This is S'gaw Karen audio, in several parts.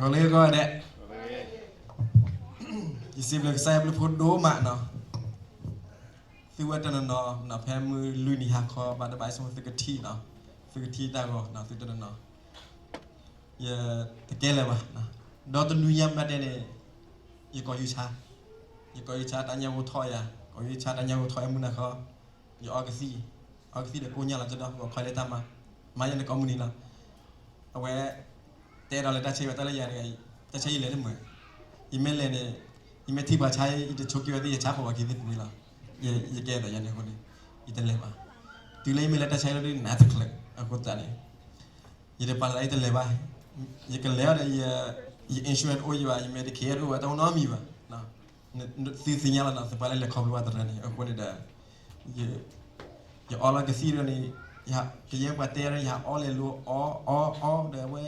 ကီးလၢကီးဒဲး, ယစံးဘျုးကစၢ်ယွၤဘျုးဖှိၣ်ဒိၣ်မးနီၤ, သုဝဲတနီၤနီၤနီၤ ဖဲမုၢ်လွံၢ်နံၤဟါခီ ဘၣ်တဘၣ်ဆိ သုကထံၣ်နီၤ, သုကထံၣ်တၢ်ဂီၤနီၤ သုတနီၤနီၤ, ယတကဲလၢၤဘၣ်, ဒီးတနွံညါမ့ၢ်တဲန့ၣ် ယကိးယုၢ်ဆါ, ယကိးယုၢ်ဆါ တၢ်ညၣ်ဂိၢ်ထီၣ်ယၤ, ကိးယုၢ်ဆါ တၢ်ညၣ်ဂိၢ်ထီၣ်ယၤမုၢ်နၤခီ, ယအီကသံၣ်, အီကသံၣ်ဒီးကိညၢ်လီၤကဒီး ဂီၤခီလၢတၢ်မၤ, မၤယၤန့ၣ်ကိးမုၢ်နံၤလီၤ, အဝဲ တဲဒီးလၢတၢ်ဆါယၤတၢ်လၢယၤန့ၣ်, တၢ်ဆါယလဲၤတမုာ်, ယမ့ၢ်လဲၤန့ၣ်, ယမ့ၢ်ထံၣ်ပှၤဆါ ယတဆိးက့ၤဝဲသ့ၣ် ယဆါဖိးဝဲက့ၤသ့ၣ်တမုာ်လီၤ, ယကဲသိးယၤန့ၣ်အဃိန့ၣ်, ယတလဲၤဘၣ်, တုၤလၢယမ့ၢ်လၢတၢ်ဆါယၤလၢဒ်နၤတချုး အဃိသတးန့ၣ် ယတပာ်လၢယတလဲၤဘၣ်, ယကလဲၤအီၤဒီး ယ insurance တအိၣ်ယဘၣ်, ယ Medicare တအိၣ်ဘၣ်, တအိၣ်နီတမံၤဘၣ်, သုသ့ၣ်ညါလီၤနီၤ သုပှၤလၢလဲၤခီဖျိဘၣ်တရၢန့ၣ် အဃိန့ၣ်ဒီး ယအီလီၤကသံၣ်ဒီးန့ၣ်, ကယဲၢ်ပှၤတဲဒီး ယဟးအီလဲၤလိၤ အီအီအီဒီး အဝဲ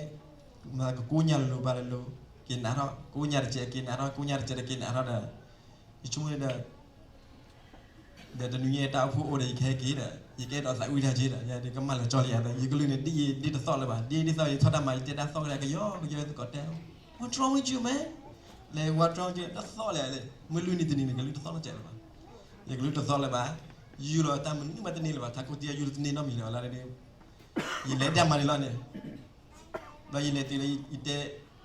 မၤကကိညၢ်လိၤလိၤပှၤလဲၤလိၤ, က့ၤနးထီၣ် ကိညၢ်တစဲး က့ၤနးထီၣ် ကိညၢ်တစဲးဒီး က့ၤနးထီၣ်ဒီး ယဆိကမိၣ်န့ၣ်ဒီး ဒီးတနွံညါတၢ်အိၣ်ဖှိၣ်အိၣ်ဒီး ယကဟဲက့ၤဒီး ယကအဲၣ်ဒိးသးဝံၣ်တၢ်က့ၤဒီး ယကမၣ်လၢာ်ကၠီလံဧါ, ယကလုၢ်န့ၣ် ဒ်ယဒ်တသီၣ်လၢၤဘၣ်, ဒ်ဒ်သိးယထီၣ်တၢ်မၤ ယတဲတၢ်သီၣ်ကဒါကယီကယီ သကိးတဲ, What's wrong with you, man? လဲၤ What's wrong with you တသီၣ်လၢၤဧါ, မုၢ်လွံၢ်နံၤတနံၤန့ၣ် ကလုၢ်တသီၣ်လၢၤကဲလၢၤဘၣ်, ယကလုၢ်တသီၣ်လၢၤဘၣ်, ယူၢ်လီၤတၢ်မနုၤမးတန့ၢ်လၢၤဘၣ်, ထးခိၣ်တံၢ်ယယူၢ်တန့ၢ်နီတမံၤလၢၤဘၣ်လၢ ယလဲၤဒၣ်မၤန့ၣ်လီၤန့ၣ် ဒီးယလဲၤတုၤလၢ ယတဲ,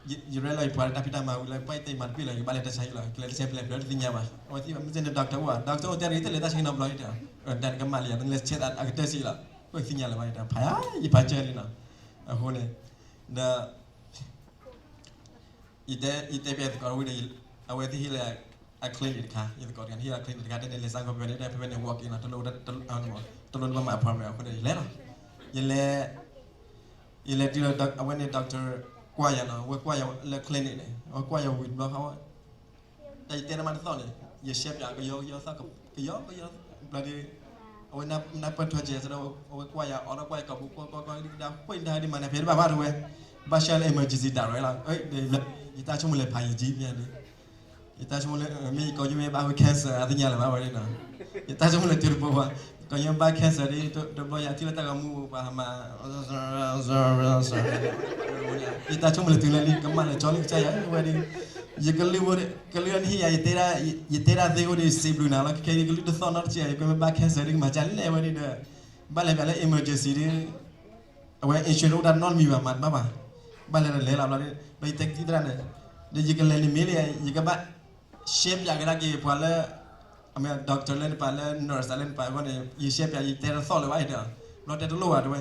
ယရဲၣ်လီၤယပှၤလၢတၢ်ဖံးတၢ်မၤဝံၤလၢ ပှၤတဲမၤတပ့ၢ်လီၤ, ယကဘၣ်လဲၤတၢ်ဆါဟံၣ်လီၤ, ကလဲၤတၢ်ဆါဟံၣ်ဖဲလဲၣ် ပျဲတသ့ၣ်ညါဘၣ်, အဝဲသ့ၣ်မ့ၢ်စ့ၢ်န့ၣ် doctor အိၣ်ဧါ, doctor အိၣ်တဲန့ၣ် ယတလဲၤတၢ်ဆါဟံၣ်နီတဘျီ, တၢ်ကမၣ်လၢယၤ နလဲၤဆဲးအကတၢၢ်စံးလီၤ, အိၣ်သ့ၣ်ညါလၢၤဘၣ်, ဖးယါ ယဖးစၢၢ်လံနီၤ, အဃိန့ၣ်, ဒီး ယတဲ ယတဲပျဲသကိးဝံၤဒီး အဝဲသ့ၣ်ဟ့ၣ်လၢ အ clinic တခါ, ယသကိးတခါန့ၣ် ဟ့ၣ်လၢ clinic တခါ တဲန့ၣ် လဲၤစးကီးဖဲန့ၣ် ဖဲဖဲန့ၣ် walk in နီၤ, တလိၣ် တလိၣ် တလိၣ်န့ၣ် ဘၣ်မၤ appointment အဃိန့ၣ် ယလဲၤလီၤ, ယလဲၤ, ယလဲၤတုၤလီၤ အဝဲန့ၣ် doctor ကွၢ်ယၤနီၤ, အဝဲကွၢ်ယၤလၢ clinic န့ၣ် အဝဲကွၢ်ယၤဝံၤတဘျီဃီ တၢ်ယတဲတမံၤတသီၣ်န့ၣ် ယရှဲပၠးကယီကယီသီၣ် ကယီကယီ, ဘျီဒီး အဝဲနၢ်ပၢၢ်ထွဲကဲးစ့ၢ်ဒီး အဝဲကွၢ်ယၤအီၤဒီးကွၢ်ယၤကိာ်ပူၤ ကွၢ်ကွၢ်ကွၢ် ဒ်ဒၣ် ဝဲဒၣ်ဒ်မၤနၢၤဖဲတဘၣ်ဘၣ်တဝဲ, ဘၣ်ဆှၢလၢ emergency ဒၣ်ရဲၣ်လီၤ, ယတၢ်ဆိကမိၣ်လဲၤဖးယံၤကံမ့ၢ်န့ၣ်, ယတၢ်ဆိကမိၣ်လၢ မ့ၢ်ယကိးယမ့ၢ်ဘၣ်ဝဲ cancer အသ့ၣ်ညါလၢၤဘၣ်ဝဲန့ၣ်နီၤ, ယတၢ်ဆိကမိၣ်လဲၤတုၤတဘိဘၣ်, ကိးယမ့ၢ်ဘၣ် cancer ဒ် တဘျီယၤထံၣ်လၢတၢ်ဂီၤမူပှၤဟးမၤ ယတၢ်ဆိကမိၣ်လဲၤတုၤလၢလံ ကမၣ်လၢာ်ကၠီလံကစၢ်ယွၤ ဝဲဒၣ်, ယကလုၢ်, ကလုၢ်နဟ့ၣ်ယၤ ယတဲဒၣ်သ့အဃိဒီး စံးဘျုးနၤလီၤ, ခဲခဲအံၤ ယကလုၢ်တသီၣ်နီတစဲး ယကွဲမ့ၢ်ဘၣ် cancer ဒ်ကမၤဒ်လဲၣ်ဝဲဒၣ်ဒီး, ဘၣ်လဲၤပၠးလၢ emergency ဒ် အဝဲ insurance အိၣ်တၢ်နီတမံၤဘၣ် မၤတဘၣ်ဘၣ်, ဘၣ်လဲၤဒီးလဲၤလီၤဘျီဒီး ဒီးယတဲကသံၣ်သရၣ်န့ၣ်, ဒီးယကလဲၤန့ၣ်မ့ၢ်လၢ ယကဘၣ် ရှဲပၠးကဒါက့ၤပှၤလၢ အမ့ၢ် doctor လၢနပာ်လၢ nurse လၢနပာ်အဂီၢ်န့ၣ် ယရှဲပၠး ယတဲတသီၣ်လၢၤဘၣ်အံၤဒီး, ဘျီတဲတလိၣ်ဘၣ်တဲဝဲ,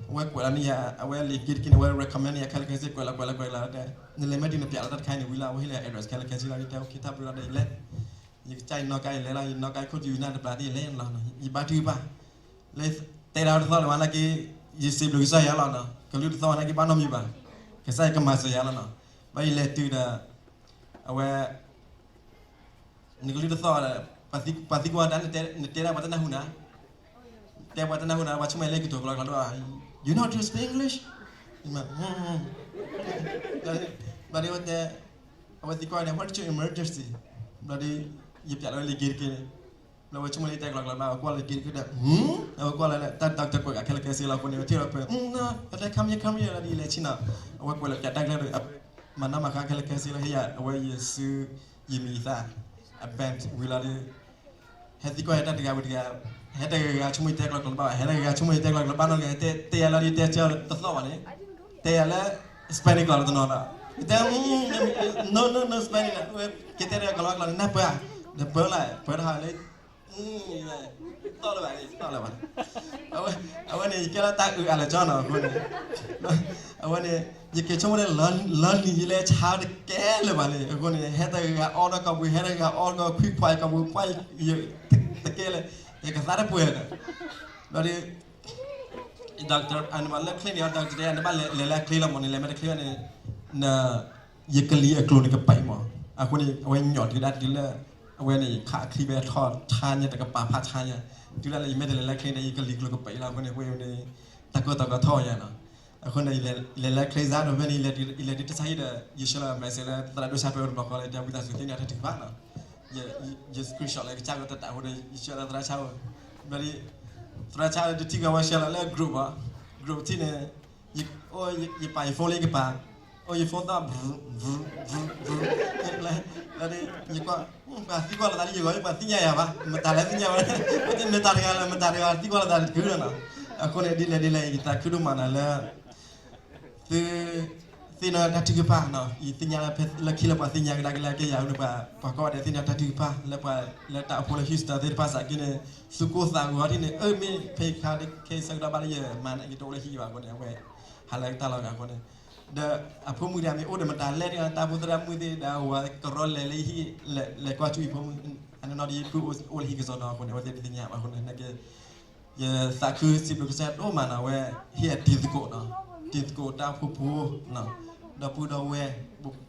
အဝဲကွဲးလီၤန့ၢ်ယၤ အဝဲလံာ်က့တက့န့ၣ် အဝဲ recommend န့ၢ်ယၤခဲလၢာ်ခဲဆ့ ကွဲးလီၤကွဲးလီၤကွဲးလီၤတဲ, နလဲၤမ့ၢ်တုၤနပၠးလီၤတၢ်တခါအံၤန့ၣ်ဝံၤလီၤ အဝဲဟ့ၣ်လီၤ address ခဲလၢာ်ခဲဆ့လီၤ ယတဲ okay တၢ်ဘျုးလီၤဒီးယလဲၤ, ယကစၢ်ယနီၣ်ကါယလဲၤလီၤ ယနီၣ်ကါယခိၣ်တုၤယနၢ်တပျးသ့ၣ်ယလဲၤလီၤ, ယဘါထုကဖၣ် လၢတဲတၢ်တသီၣ်လၢၤဘၣ်နာ်က့, ယစံးဘျုးကစၢ်ယွၤလီၤနီၤ, ကလုၢ်တသီၣ်နာ်က့ဘၣ်နီတမံၤဘၣ်, ကစၢ်ယွၤကမၤစၢၤယၤလီၤနီၤ, ဘၣ်ယလဲၤတုၤဒီး, အဝဲ နကလုၢ်တသီၣ်ဒီး, ပှၤသံကွၢ်တၢ် နတဲဒၣ်ပှၤတနၢ်ဟူနၤ, တဲပှၤတနၢ်ဟူနၤ ပှၤဆိကမိၣ်လၢကတိၤကလီကလီဒီး, You know how to speak English? ဘျီဒီးဝဲတဲ, အဝဲသံကွၢ်န့ၣ် What's your emergency? ဘျီဒီး, ယပၠးလီၤလံာ်က့တက့န့ၣ်, ဘျီဝဲဆိကမိၣ်လၢယတဲကလီကလီဘၣ် အဝဲကွၢ်လၢက့တက့ဒီး, အဝဲကွၢ်လၢတၢ် doctor ကွဲးဂၤခဲလၢာ်ခဲဆ့လီၤအဃိန့ၣ် ဝဲထံၣ်လီၤပှဲၤ, အဝဲတဲ come here, come here လီၤဒီး ယလဲၤဆ့နီၤ, အဝဲကွဲးလီၤပၠးတၢ်ကျဲဒီး, မၤနီၣ်မၤဃါခဲလၢာ်ခဲဆ့လီၤ ဟ့ၣ်ယၤ အဝဲယစု ယမံၤယသၣ်, အ band ဝံၤလီၤဒီး, ဟဲသံကွၢ်ယၤတၢ်တဂၤဝံၤတဂၤ, ဟဲတဂၤဂၤဆိကမိၣ်ယတဲကလီကလီဘၣ်, ဟဲတဂၤဂၤဆိကမိၣ်ယတဲကလီကလီဘၣ်နီတဂၤ, တဲယၤလီၤဒီး ယတဲဆၢတသီၣ်ဘၣ်န့ၣ်, တဲယၤလၢ Spanish ကလီတနီၤဒီး, ယတဲ, no, no, no Spanish, ကတဲတဂၤကလီကလီန့ၣ် နၢ်ပၢၢ်ဧါ, ဒီးပၢလၢ ပၢတဟါလၢ သီၣ်လၢၤဘၣ်, သီၣ်လၢၤဘၣ်, အဝဲန့ၣ် ယကဲလၢတၢ်အုးအါလၢာ်ကၠီနီၤအဃိန့ၣ်, အဝဲန့ၣ် ယကဆိကမိၣ်လၢ လီၤနံၤယလဲဆါတကဲလၢၤဘၣ်န့ၣ် အဃိန့ၣ် ဟဲတဂၤဂၤအီၣ်ဒီးကီၢ်ပူၤ ဟဲတဂၤဂၤအီၣ်ဒီးကီၢ်ပူၤ ခွံခွါကီၢ်ပူၤ ခွါ တကဲလၢၤ, ယကသါတပှဲၤဒီး, ဘျီဒီး doctor အန့ၣ်ဘၣ်လၢ clinic န့ၣ် doctor တဲ နဘၣ်လဲၤလၢအချ့လီၤမးန့ၣ် လဲၤမ့ၢ်တချ့ဘၣ်န့ၣ်, ယကလံၤအကျိၤန့ၣ်ကပာ်မး, အဃိန့ၣ် အဝဲညီၣ်တုၤဒၣ်တုၤလၢ, အဝဲန့ၣ်ခးအချံဖဲထီၣ်ဆါညါတကပၤဖးဆါညါ, တုၤဒၣ်လၢယမ့ၢ်တလဲၤလၢချ့န့ၣ် ယကလံၤကျိၤကပာ်လီၤ အဃိန့ၣ်အဃိန့ၣ်, တၢ်ကီတၢ်ခဲထီၣ်ယၤနီၤ, အဃိန့ၣ် လဲၤလၢချ့စါဒီးဖဲန့ၣ် ယလဲၤတုၤတၢ်ဆါဟံၣ်ဒီး ယဆှၢလီၤ message လၢသရၣ်ဒိၣ်ဆၣ်ဖဲအိၣ်တဘျီဃီလၢ တဲဝံသးစူၤသ့ၣ်ညါတၢ်ထုကဖၣ်နီၤ, ယ screenshot လၢကစၢ်ကီတၢ်တၢ်အဃိဒီး ယဆှၢလီၤသရၣ်ဆၣ်ဝဲ, ဘျီဒီး, သရၣ်ဆၣ်တထံၣ်ကီးဝဲဆှၢလီၤလၢ group ဘၣ်, group ထံၣ်န့ၣ်, ယပာ်ယ phone လၢယကပၤ အိၣ်ယ phone သီၣ် ဘြူၤ ဘြူၤ ဘြူၤ ဘြူၤ လၢ လၢ ယကွၢ် ပှၤသံကွၢ်လိာ်သးလၢယဂီၢ် ပှၤသ့ၣ်ညါယၤဘၣ် မတၤလဲၣ်သ့ၣ်ညါဝဲ မ့ၢ်တၢ်တဂၤလၢ မတၤတဂၤ သံကွၢ်လိာ်သးတကုာ်လီၤနီၤ. အဃိန့ၣ် ဒ်လဲၣ်ဒ်လဲၣ် ယသးခုဒိၣ်မးနီၤလၢ သု သ့ၣ်နီၣ်တၢ်ထုကဖၣ်နီၤ ယသ့ၣ်ညါလၢဖဲလၢခံလၢပှၤသ့ၣ်ညါကဒါက့ၤလၢကယၤန့ၣ် ပှၤ ပှၤကိးဂၤဒဲးသ့ၣ်နီၣ်တၢ်ထုကဖၣ် လၢပှၤလၢတၢ်အိၣ်ဖှိၣ်လၢ Houston သ့ၣ်တဖၣ်စးက့န့ၣ် သူၣ်ကိၢ်သးဂီၤထံၣ်န့ၣ် အၢ မ့ၢ်ဖဲခါခဲအံၤဆၢကတီၢ်ဘၣ်လၢယမါန့ၣ် ယတအိၣ်လၢဟံၣ်ဘၣ်အဃိန့ၣ် အဝဲ ဟးလၢတၢ်လီၢ်ဂၤအဃိန့ၣ် ဒီးအဖိမုၣ်တဂၤမ့ၢ်အိၣ်ဒီးမတၤလဲၣ်တဂၤ တၢ်ဖိသရၣ်မုၣ်သ့ၣ်ဒီး အဝဲကရီလဲၤလၢဟံၣ် လဲၤကွၢ်ဆူယဖိမုၣ် အနီၢ်နီၢ်ဒီးယပုၢ်အိၣ်လၢဟံၣ်ကစီဒီအဃိန့ၣ် အဝဲသ့ၣ်တသ့ၣ်ညါဘၣ်အဃိန့ၣ် နာ်က့ ယသးခုစံးဘျုးကစၢ်ယွၤဒိၣ်မးနီၤ အဝဲဟ့ၣ်အတံၤသကိးနီၤ တံၤသကိးတၢ်အိၣ်ဖှိၣ်ဖိ ဒီပုၢ်ဒီဝဲၢ်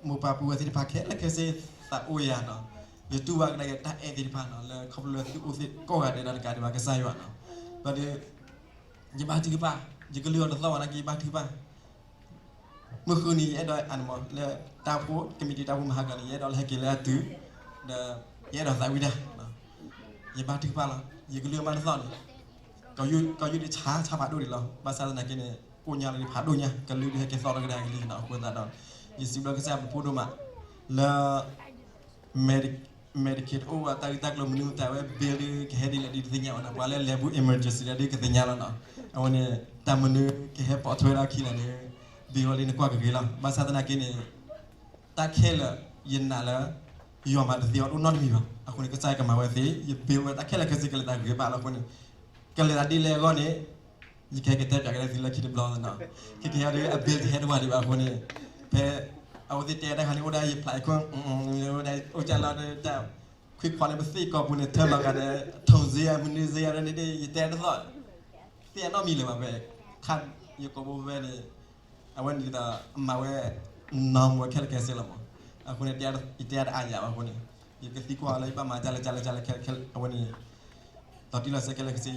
မိၢ်ပၢ်ပုၢ်ဝဲၢ်သ့ၣ်တဖၣ်ခဲလၢာ်ခဲဆ့ သးအိၣ်ယၤနီၤ ယတူၢ်ဘၣ်ကဒါက့ၤတၢ်အဲၣ်သ့ၣ်တဖၣ်နီၤ လၢခီဖျိလၢသုအိၣ်သ့ၣ်ကိးဂၤဒဲးဒီးတကးဒံးဘၣ်ကစၢ်ယွၤနီၤ ဘၣ်ဒီး ယဘါထုကဖၣ် ယကလုၢ်အီၤတသီၣ်ဘၣ်နာ်က့ယဘါထုကဖၣ် မုၢ်ဃုနံၤ ယအဲၣ်ဒိး အန့ၣ်မး လၢတၢ်အိၣ်ဖှိၣ် committee တၢ်အိၣ်ဖှိၣ်မၤဟးဂီၤန့ၣ် ယအဲၣ်ဒိးလၢဟဲက့ၤလၢအတုၤ ဒီး ယအဲၣ်ဒိးသးဝံၣ်တၢ် ယဘါထုကဖၣ်လီၤ ယကလုၢ်မါတသီၣ်န့ၣ် ကီၢ်ယူၢ်ဒံးဆါ ဆါဖးဒိၣ်ဒံးလီၤ ဘၣ်ဆၣ်သနာ်က့န့ၣ် ကိညါလၢဖးဒိၣ်ညါ ကလုၢ်ဒံးဟဲက့ၤသီၣ်လၢကဒါက့ၤလံနီၤ အဃိသတးဒီး ယစံးဘျုးကစၢ်ယွၤပဖိဒိၣ်မး လၢ Medi- Medicaid တအိၣ်ဘၣ် တၢ်ဂ့ၢ်တၢ်ကျိၤမနုၤမတၤဝဲ bill ဒ်ကဟဲဒ်လဲၣ်ဒ်တသ့ၣ်ညါဘၣ်နီၤ ပှၤလၢလဲၤဘူး emergency ဒ်ကသ့ၣ်ညါလီၤနီၤ အဝဲန့ၣ် တၢ်မနုၤကဟဲပိာ်ထွဲဒီးခံလဲၣ်န့ၣ် bill ဝဲလံနကွၢ်ကဂ့ၤလီၤ ဘၣ်ဆၣ်သနာ်က့န့ၣ် တၢ်ခဲလၢာ်ယနာ်လၢ ယွၤမၤတသ့အီၤတအိၣ်နီတမံၤဘၣ် အဃိန့ၣ် ကစၢ်ယွၤကမၤဝဲသ့ ယ bill ဝဲတၢ်ခဲလၢာ်ခဲဆ့ကလဲၤသးဂ့ၤဘၣ်လီၤအဃိန့ၣ် ကလဲၤသးဒ်လဲၣ်အဂီၢ်န့ၣ် ယကဟဲကတဲပၠးကဒါသုလၢခံတဘျီနီၤ ခဲကဟဲဒီး အ bill တဟဲတဝၢ်ဒံးဘၣ်အဃိန့ၣ် ဖဲ အဝဲသ့ၣ်တဲတၢ်ခါန့ၣ် အိၣ်ဒၣ်ယဖျးယခိၣ် အိၣ်ကၢ်လီၤဒီးတၢ်ခွံခွါန့ၣ် ပသ့ၣ်ကီၢ်ပူၤန့ၣ် ထၢလီၤဂာ်ဒီး ထုံးစည်း မနုၤစည်း ဒ်န့ၣ် ယတဲတသီၣ် သ့ၣ်အနီတမံၤလၢၤဘၣ်ဖဲ ခါယကိာ်ဘိဖဲန့ၣ် အဝဲန့ၣ်ဒီး အမၤဝဲ နီၢ်မူဝဲခဲလၢာ်ခဲဆ့လီၤမး အဃိန့ၣ် ယတဲတၢ်အါယၤဘၣ်အဃိန့ၣ် ယကသံကွၢ်လၢယဘၣ်မၤဒ်လဲၣ်ဒ်လဲၣ်ဒ်လဲၣ်ခဲလၢာ်ခဲဆ့ အဝဲန့ၣ် ဒီးတံၢ်လီၤဆဲးခဲလၢာ်ခဲဆ့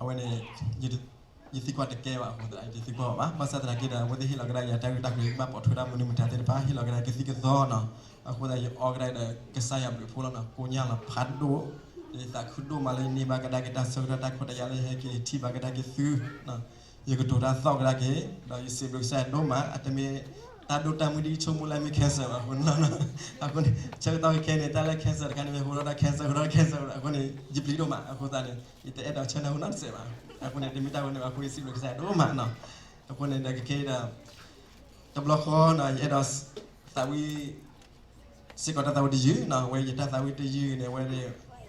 အဝဲန့ၣ် ယသံကွၢ်တကဲဘၣ်အဃိသတး ယတသံကွၢ်ဘၣ်ဘၣ် ဘၣ်ဆၣ်သနာ်က့ဒီး အဝဲသ့ၣ်ဟ့ၣ်လီၤကဒါယၤတၢ်ဂ့ၢ်တၢ်ကျိၤ ယကဘၣ်ပိာ်ထွဲဒၣ်မနုၤမတၤသ့ၣ်တဖၣ် ဟ့ၣ်လီၤကဒါကသံၣ်ကသီနီၤ အဃိသတး ယအီကဒါဒီးကစၢ်ယွၤဘျုးအဖှိၣ်လီၤနီၤ ကိညါလီၤဖးဒိၣ် ယသးခုဒိၣ်မးလၢယန့ၢ်ဘၣ်ကဒါက့ၤတၢ်ဆၢကတီၢ်တၢ်ခွဲးတၢ်ယာ်လၢယဟဲက့ၤထံၣ်ဘၣ်ကဒါက့ၤသု ယကတိၤတၢ်သီၣ်ကဒါက့ၤ ဒီးယစံးဘျုးကစၢ်ယွၤဒိၣ်မး အတမ့ၢ်တၢ်ဒိၣ်တၢ်မုၢ်ဒ်ယဆိကမိၣ်လၢမ့ၢ် cancer ဘၣ်အဃိန့ၣ်လီၤ အဃိန့ၣ် ဆၢကတီၢ်ခဲအံၤန့ၣ် တၢ်လၢ cancer တခါန့ၣ် မ့ၢ်ဟူထီၣ်တၢ် cancer ဟူထီၣ်တၢ် cancer အဃိန့ၣ် ယပျံၤဒိၣ်မး အဃိသတးန့ၣ် ယတအဲၣ်ဒိးဆၢနၢ်ဟူနီတစဲးဘၣ် အဃိန့ၣ် တမ့ၢ်တၢ်ဝဲန့ၣ်ဘၣ်အဃိ ယစံးဘျုးကစၢ်ယွၤဒိၣ်မးနီၤ အဃိန့ၣ်ဒီးခဲအံၤဒီး တဘျီဃီနီၤ ယအဲၣ်ဒိး သးဝံၣ် စ့ၢ်ကီးတၢ်သးဝံၣ်တယုၢ်နီၤ အဝဲယတၢ်သးဝံၣ်တယုၢ်န့ၣ် အဝဲ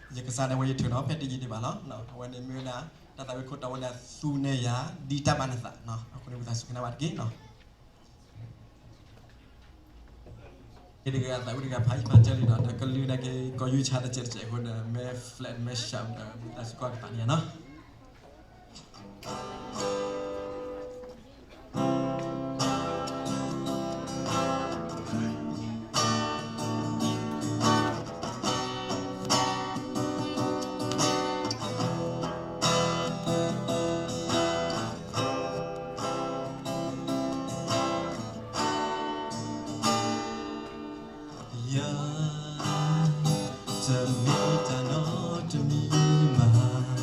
ယကစၢ်ဒၣ်ဝဲယထုးနီၤ ဖဲတယံာ်ဒံးဘၣ်လီၤ အဝဲန့ၣ်မ့ၢ်ဝဲဒၣ် တၢ်သးဝံၣ်ခိၣ်တီဝဲဒၣ် သူနဲၣ်ယၤ ဒ်တၢ်ဘၣ်နသးနီၤ အဃိန့ၣ် ဝံသးစူၤကနၣ်ဘၣ်တက့ၢ်နီၤ တဂၤအသးဝံၣ်တဂၤဖးယံာ်ဖးကၢလံနီၤ ဒီးကလုၢ်နာ်က့ ကီၢ်ယူၢ်ဆါတစဲးတစဲးအဃိဒီး မ့ၢ် flat မ့ၢ် sharp ဒီး ဝံသးစူၤကွၢ်ကပၤန့ၣ်နီၤ ယၤ တမ့ၢ်တၢ်နီတမံၤဘၣ်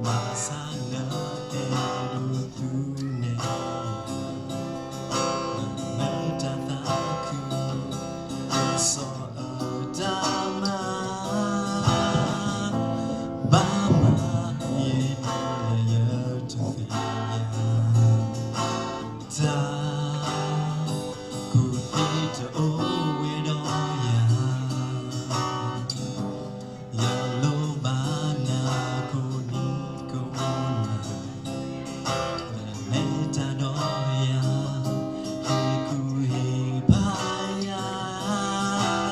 ဘၣ်ဆၣ်နအဲၣ်ဒိးသူနဲၣ် လၢတၢ်သးခု စီၤအတၢ်မၤ ဘၣ်မၤယဲၢ်လၢယတသ့ၣ်ညါ တၢ်ကူၣ်သ့တအိၣ်ဝဲဒီးယၤ ယလိၣ်ဘၣ်နၤကိးနံၤကိးနၤ နလဲၤတၢ်ဒီးယၤ ဟ့ၣ်ကူၣ်ဟ့ၣ်ဖးယၤ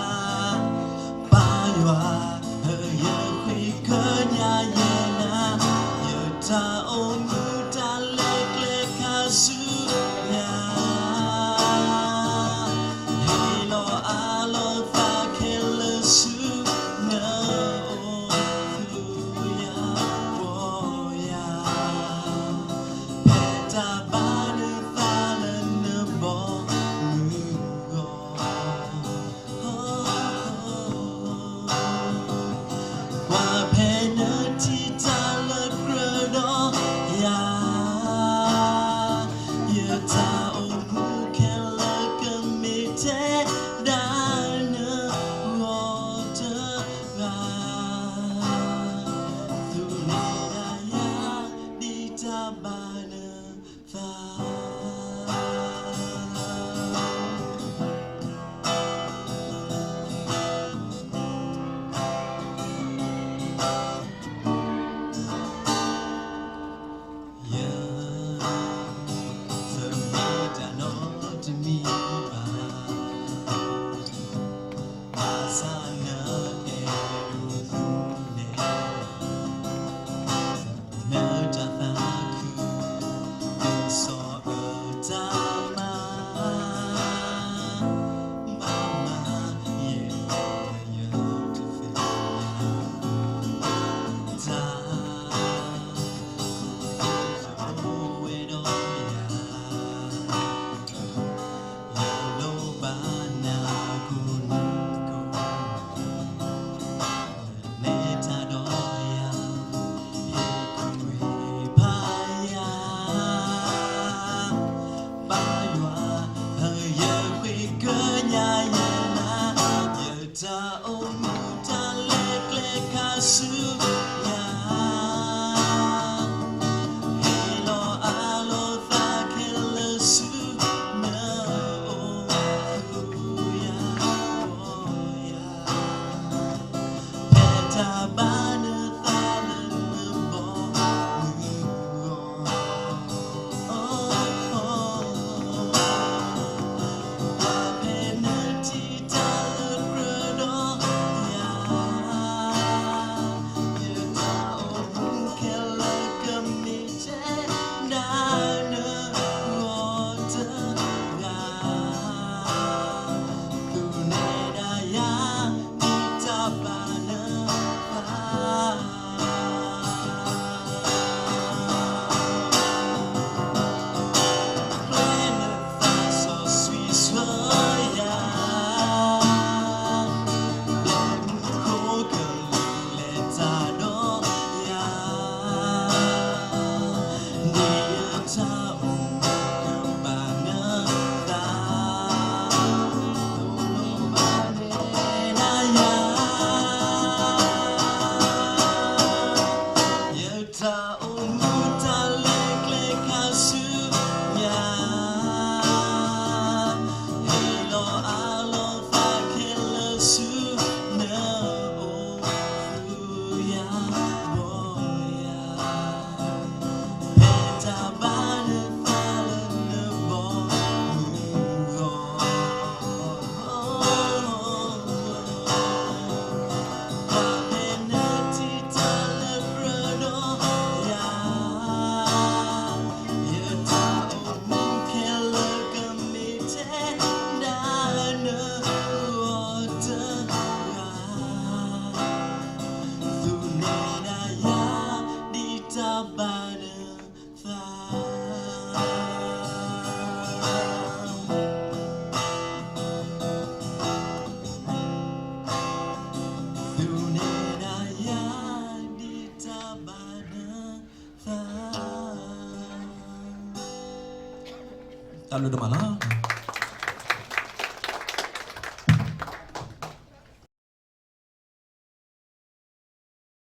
နတမၤလီၤ.